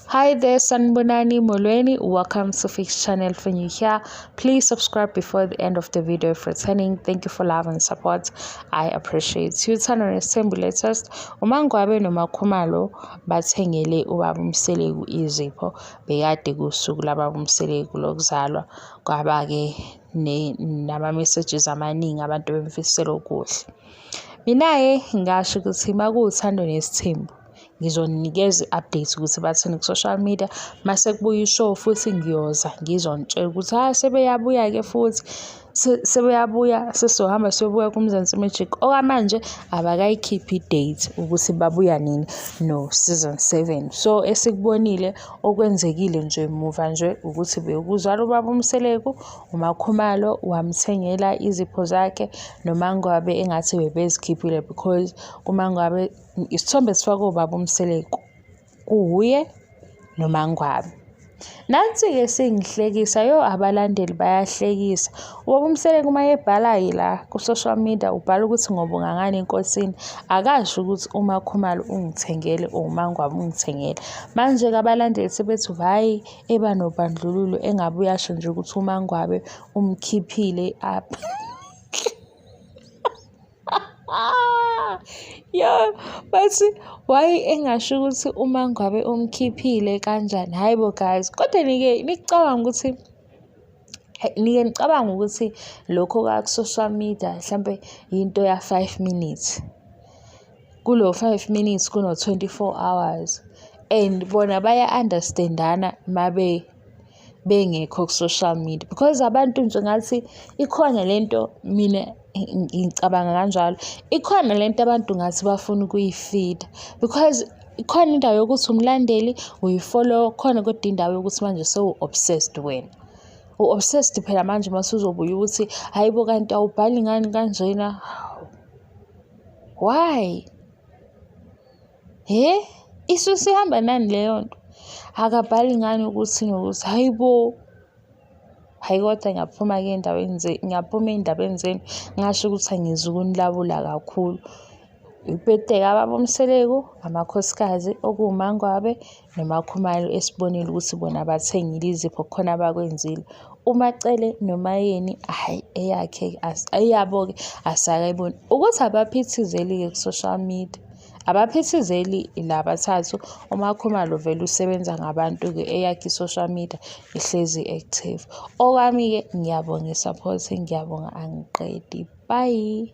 Hi there, Sanibonani Molweni. Welcome to Fix Channel. For new here, please subscribe before the end of the video if returning. Thank you for love and support. I appreciate you. Uthando Nesithembu latest. UMangwabe noMakhumalo bathengele ubaba uMseleku izipho bekade kusuku lababa uMseleku lokuzalwa kwaba-ke nama-messages amaningi abantu bemfisela okuhle. Mina-ke ngasho ukuthi makuwuthando nesithembu ngizoninikeza i-update ukuthi bathini ku-social media mase kubuya i-show futhi ngiyoza ngizonitshela ukuthi ha sebeyabuya-ke futhi sebeyabuya sesizohamba siyobuya kuMzansi Magic. Okwamanje abakayikhiphi i-date ukuthi babuya nini no-season 7. So esikubonile okwenzekile nje muva nje ukuthi bekuzwala ubaba uMseleku, uMakhumalo wamthengela izipho zakhe noMangwabe engathi bebezikhiphile because kuMangwabe isithombe sifakwe ubaba uMseleku kuwuye noMangwabe. Nansi-ke singihlekisa yo abalandeli bayahlekisa. Ubaba uMseleku uma ebhala-ke la ku-social media ubhala ukuthi ngobonga ngani enkosini. Akasho ukuthi uMakhumalo ungithengele or uMangwabe ungithengele. Manje-ke abalandeli sebethi hhayi eba nobandlululo engabe uyasho nje ukuthi uMangwabe umkhiphile apha. Yo, bathi why engasho ukuthi uMangwabe umkhiphile kanjani? Hhayi bo guys, kodwa nike nicabanga ukuthi nike nicabanga ukuthi lokho kwaku-social media hlampe into ya-five minutes. Kulo five minutes kuno-24 hours and bona baya-understand-ana mabe bengekho ku-social media because abantu nje ngathi ikhona lento mina ngicabanga kanjalo ikhona lento abantu ngathi bafuna ukuyifida because ikhona indawo yokuthi umlandeli uyi-follow khona kodwa indawo yokuthi manje sewu-obsessed wena u-obsessed phela manje mase uzobuya ukuthi hayi bo kanti awubhali ngani kanjena why. He? Isuke ihamba nani leyo nto? Akabhali ngani ukuthi nokuthi hhayi bo. Hhayi kodwa ngiyaphuma-ke ey'ndaweni ngiyaphuma ey'ndabeni zenu ngasho ukuthi angizukunilawula kakhulu. Ibhede kababa uMseleku, amakhosikazi okuwuMangwabe noMakhumalo esibonile ukuthi bona bathengile izipho kukhona abakwenzile. UMaCele noMaYeni hhayi eyakhe eyabo-ke asakayiboni. Ukuthi abaphithizeli-ke ku-social media. Abaphithizeli la bathathu, uMakhumalo vele usebenza ngabantu-ke eyakhe i-social media ihlezi i-active. Okwami-ke ngiyabonga i-support, ngiyabonga angiqedi. Bye.